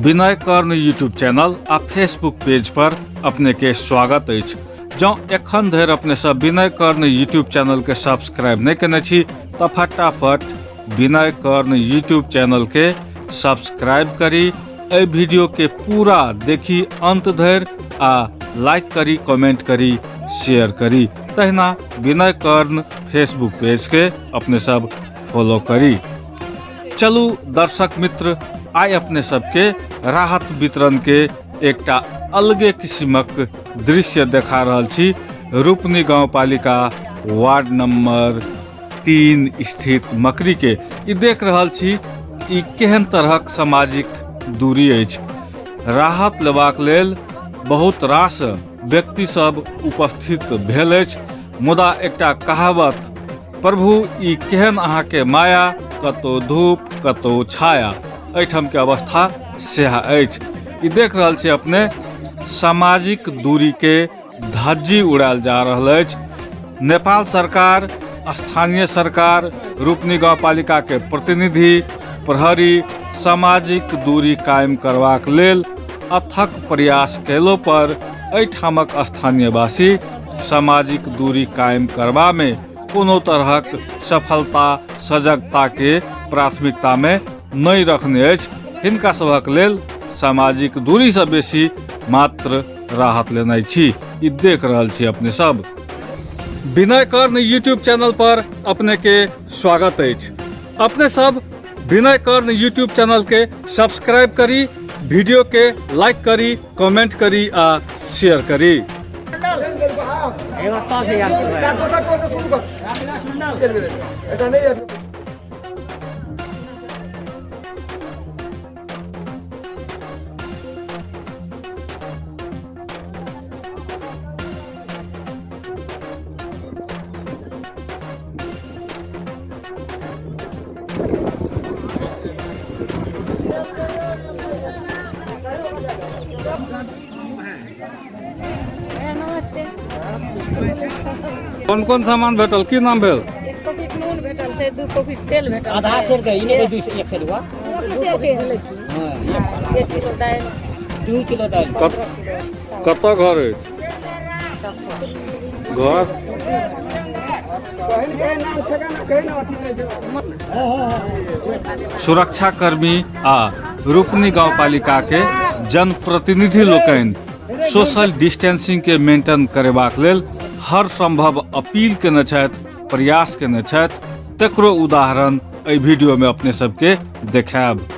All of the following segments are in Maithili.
विनय कर्ण यूट्यूब चैनल आ फेसबुक पेज पर अपने के स्वागत अछि। जँ एखन धरि अपने सब विनय कर्ण यूट्यूब चैनल के सब्सक्राइब नहि केने छी तऽ फटाफट विनय कर्ण यूट्यूब चैनल के सब्सक्राइब करी, एहि वीडियो के पूरा देखी अंत धरि आ लाइक करी, कमेंट करी, शेयर करी। तहिना विनय कर्ण फेसबुक पेज के अपने सब फॉलो करी। चलू दर्शक मित्र, आइ अपने सबके राहत वितरण के एकटा अलगे किस्मक दृश्य देखा रहल छी। रूपनी गांवपालिका वार्ड नंबर 3 स्थित मकरी के ई देख रहल छी। ई केहन तरहक सामाजिक दूरी अछि। राहत लेबाक लेल बहुत रास व्यक्ति सब उपस्थित भेल अछि, मुदा एकटा कहावत, प्रभु ई केहन अहाँके माया, कतौ धूप कतौ छाया, एहिठाम के अवस्था सएह अछि। ई देख रहल छी अपने, सामाजिक दूरी के धज्जी उड़ायल जा रहल अछि। नेपाल सरकार, स्थानीय सरकार, रूपनी गांवपालिका के प्रतिनिधि, प्रहरी सामाजिक दूरी कायम करबाक लेल अथक प्रयास कयलो पर एहिठामक स्थानीयवासी सामाजिक दूरी कायम करबा में कोनो तरहक सफलता, सजगता के प्राथमिकता में नहि रखने अछि। हिनका सभक लेल सामाजिक दूरी से बेसी मात्र राहत लेनाइ छी। ई देख रहल छी अपने सब। विनय कर्ण यूट्यूब चैनल पर अपने के स्वागत अछि। अपने सब विनय कर्ण यूट्यूब चैनल के सब्सक्राइब करी, वीडियो के लाइक करी, कमेंट करी आ शेयर करी। नमस्ते। कोन कोन सामान भेटल, की नाम भेल? एक पॉकेट नून भेटल छै, 2 पॉकेट तेल भेटल। आधा सेर के इने के 2 एक सेर हुआ। दू सेर के। हां, 1 किलो दालि, 2 किलो दालि। कतऽ घर अछि? घर सुरक्षाकर्मी आ रूपनी गांवपालिका के जनप्रतिनिधि लोकनि सोशल डिस्टेंसिंग के मेंटेन करेबाक लेल हर संभव अपील केने छथि, प्रयास केने छथि। तकरो उदाहरण एहि वीडियो में अपने सबके देखायब।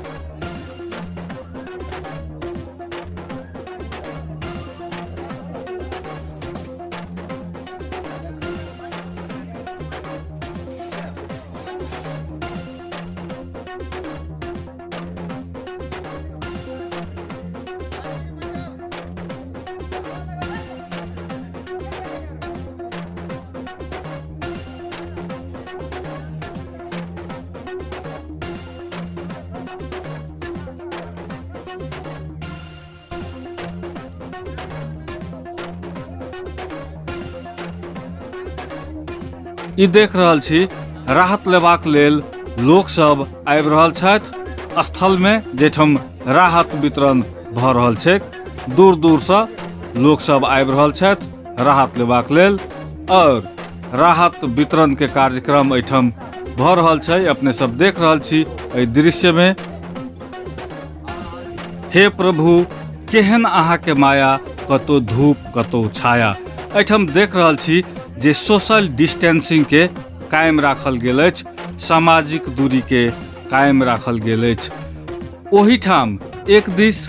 ई देख रहल छी, राहत लेबाक लेल लोक सब आबि रहल छथि स्थल में, जाहिठाम राहत वितरण भऽ रहल छै। दूर दूर से लोक सब आबि रहल छथि राहत लेबाक लेल और राहत वितरण के कार्यक्रम एहिठाम भऽ रहल छै। अपने सब देख रहल छी एहि दृश्य में। हे प्रभु केहन अहाँके माया, कतौ धूप कतौ छाया। एहिठाम देख रहल छी जे सोशल डिस्टेंसिंग के कायम राखल गेल अछि, सामाजिक दूरी के कायम राखल गेल अछि। ओहिठाम एक दिस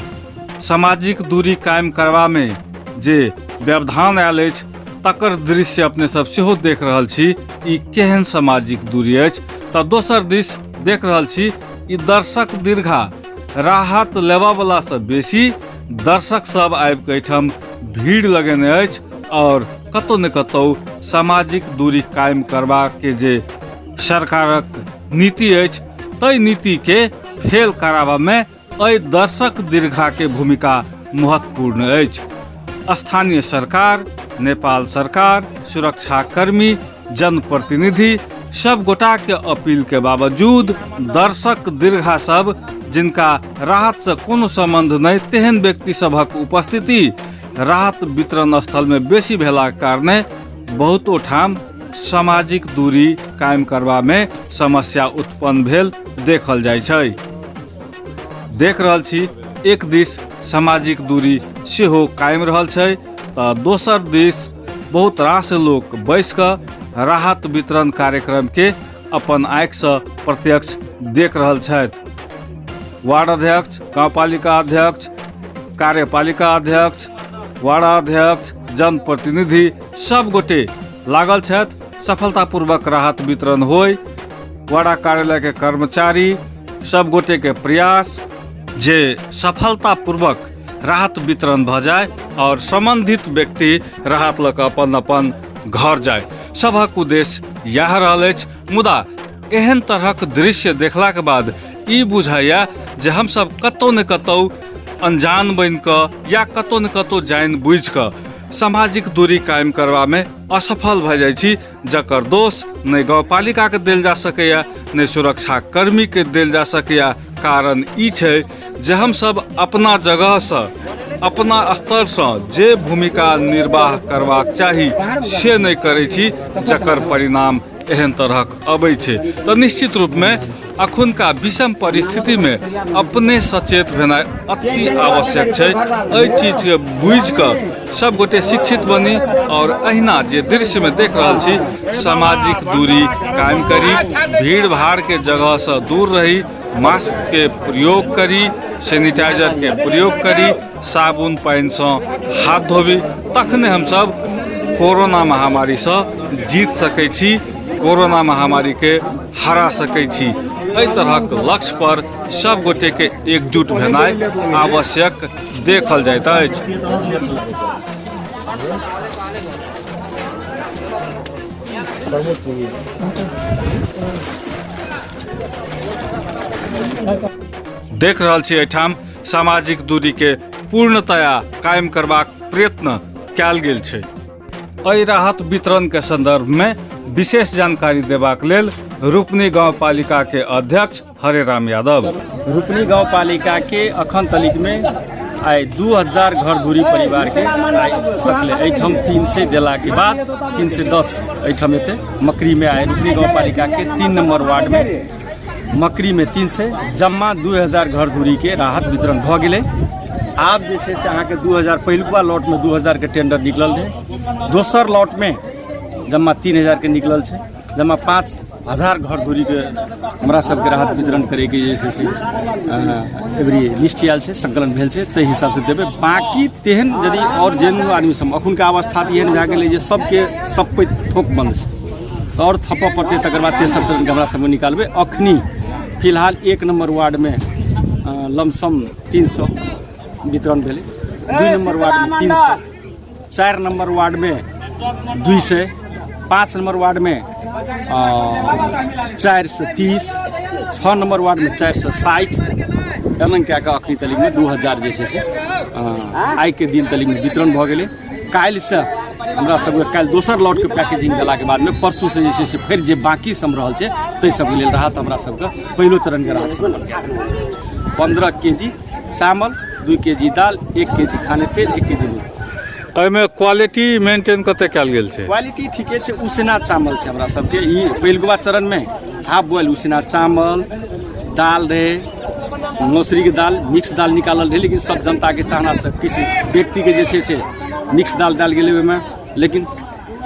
सामाजिक दूरी कायम करबा में जे व्यवधान आयल अछि तकर दृश्य अपने सब सेहो देख रहल छी। ई केहन सामाजिक दूरी अछि। तऽ दोसर दिस देख रहल छी ई दर्शक दीर्घा, राहत लेबऽवला सँ बेसी दर्शक सब आबि कऽ एहिठाम भीड़ लगेने अछि और कतौ ने कतौ सामाजिक दूरी कायम करबाके जे सरकारक नीति अछि ताहि नीतिके फेल कराबऽमे एहि दर्शक दीर्घाके भूमिका महत्वपूर्ण अछि। स्थानीय सरकार, नेपाल सरकार, सुरक्षाकर्मी, जनप्रतिनिधि सब गोटा के अपील के बावजूद दर्शक दीर्घा सब जिनका राहत से कोनो संबंध नहि तेहन व्यक्ति सभक उपस्थिति राहत वितरण स्थल में बेसी भेलाक कारणे बहुतो ठाम सामाजिक दूरी कायम करबा में समस्या उत्पन्न भेल देखल जाइ छै। देख रहल छी एक दिस सामाजिक दूरी सेहो कायम रहल छै तऽ दोसर दिस बहुत रास लोक बैस कऽ राहत वितरण कार्यक्रम के अपन आँखिसँ प्रत्यक्ष देख रहल छथि। वार्ड अध्यक्ष, गाउँपालिका अध्यक्ष, कार्यपालिका अध्यक्ष, वार्डाध्यक्ष, जनप्रतिनिधि सब गोटे लागल छथि सफलतापूर्वक राहत वितरण होय। वाडा कार्यालय के कर्मचारी सब गोटे के प्रयास जे सफलतापूर्वक राहत वितरण भऽ जाय और संबंधित व्यक्ति राहत लऽ कऽ अपन अपन घर जाय, सभक उद्देश्य इएह रहल अछि। मुदा एहन तरहक दृश्य देखलाके बाद ई बुझाइए जे हमसब कतौ ने कतौ अनजान बनि कऽ या कतौ ने कतौ जानि बुझि कऽ सामाजिक दूरी कायम करबामे असफल भऽ जाइ छी, जकर दोष नहि गाउँपालिकाके देल जा सकैए नहि सुरक्षाकर्मीके देल जा सकैए। कारण ई छै जे हमसब अपना जगहसँ अपना स्तरसँ जे भूमिका निर्वाह करबाक चाही से नहि करै छी, जकर परिणाम एहन तरहक अबै छै। तऽ निश्चित रूपमे अखुनका विषम परिस्थितिमे अपने सचेत भेनाइ अति आवश्यक छै। एहि चीजके बुझि कऽ सबगोटे शिक्षित बनी और अहिना जे दृश्यमे देख रहल छी सामाजिक दूरी कायम करी, भीड़ भाड़के जगहसँ दूर रही, मास्कके प्रयोग करी, सैनिटाइजरके प्रयोग करी, साबुन पानिसँ हाथ धोबी, तखने हमसब कोरोना महामारीसँ जीत सकै छी, कोरोना महामारीके हरा सकै छी। एहि तरहक लक्ष्य पर सब गोटेके एकजुट भेनाइ आवश्यक देखल जाइत अछि। देख रहल छी एहिठाम सामाजिक दूरी के पूर्णतया कायम करबाक प्रयत्न कयल गेल छै। एहि राहत वितरण के संदर्भ में विशेष जानकारी देबाक लेल रूपनी गाउँपालिका के अध्यक्ष हरेराम यादव। रूपनी गाउँपालिका के अखन तलिक में आइ 2000 घर दूरी परिवार के आइ सकले एहिठाम 300 देला के बाद 310 एहिठाम एते मकरी में आइ रूपनी गाउँपालिका के 3 नंबर वार्ड में मकरी में 300 जम्मा 2000 घर दूरी के राहत वितरण भऽ गेलै। आब जे छै से अहाँके 2000 पहिलुका लॉटमे 2000 के टेंडर निकलल रहै, दोसर लॉटमे जम्मा 3000 के निकलल छै, जम्मा 5000 घर दूरीके हमरा सबके राहत वितरण करैके जे छै से एवरी लिस्ट आयल छै, संकलन भेल छै, ताहि हिसाबसँ देबै। बाँकी तेहन यदि आओर जेन आदमी सब अखुनका अवस्था तऽ एहन भए गेलै जे सबके सब पैघ थोक बन्द छै, आओर थपऽ पड़तै, तकर बाद तेसर चरणके हमरा सबके निकालबै। अखनी फिलहाल 1 नम्बर वार्डमे लमसम 300 वितरण भेलै, 2 नम्बर वार्डमे 300, 4 नम्बर वार्डमे 200, 5 नम्बर वार्डमे 430, 6 नम्बर वार्डमे 460, एना कए कऽ अखनी तलिकमे 2000 जे छै से आइके दिन तलिकमे वितरण भऽ गेलै। काल्हिसँ हमरा सबके काल्हि दोसर लॉटके पैकेजिंग देलाके बादमे परसूसँ जे छै से फेर जे बाँकी सब रहल छै ताहि सबके लेल राहत हमरा सबके पहिलो चरणके राहत सब 15 के जी चावल, 2 के जी दाल, 1 के जी खाने तेल, 1 के जी नून। एहिमे क्वालिटी मेंटेन कते कयल गेल छै? क्वालिटी ठीके छै, उसना चावल छै हमरा सबके। ई पहिलुका चरणमे हाफ बॉयल उसना चावल दाल रहे, मौसरीके दाल मिक्स दाल निकालल रहै, लेकिन सब जनताके चाहनासँ किछु व्यक्तिके जे छै से मिक्स दाल देल गेलै ओहिमे, लेकिन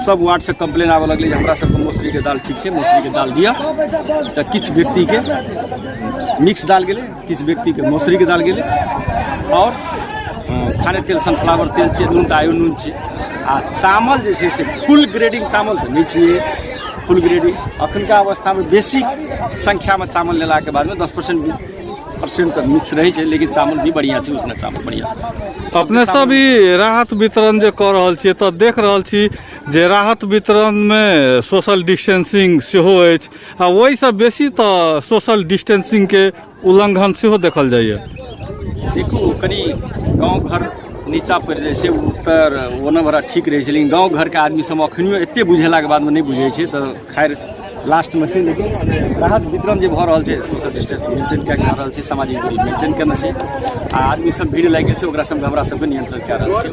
सब वार्डसँ कम्प्लेन आबऽ लगलै जे हमरा सबके मौसरीके दाल ठीक छै, मौसरीके दाल दिअ, तऽ किछु व्यक्तिके मिक्स दाल गेलै, किछु व्यक्तिके मौसरीके दाल गेलै। आओर खाने तेल सनफ्लावर तेल छियै, नून तऽ आयो नून छियै। आ चावल जे छै से फुल ग्रेडिंग चावल तऽ नहि छियै, फुल ग्रेडिंग अखुनका अवस्थामे बेसी संख्यामे चावल लेलाके बादमे 10% तऽ मिक्स रहै छै, लेकिन चावल भी बढ़िआँ छै, उसना चावल बढ़िआँ छै। अपने सब ई राहत वितरण जे कऽ रहल छियै तऽ देख रहल छी जे राहत वितरणमे सोशल डिस्टेंसिंग सेहो अछि, आ ओहिसँ बेसी तऽ सोशल डिस्टेंसिंगके उल्लंघन सेहो देखल जाइए। देखू कनि गाँव घर नीचा पड़ि जाइ छै उत्तर ओना बड़ा ठीक रहै छै, लेकिन गाँव घरके आदमी सब अखनियो एते बुझेलाके बादमे नहि बुझै छै, तऽ खैर लास्टमे छै। लेकिन राहत वितरण जे भऽ रहल छै, सोशल डिस्टेंस मेंटेन कए कऽ भऽ रहल छै, सामाजिक दूरी मेंटेन केने छै आ आदमी सब भीड़ लागि गेल छै, ओकरा सबके हमरा सबके नियंत्रण कए रहल छै।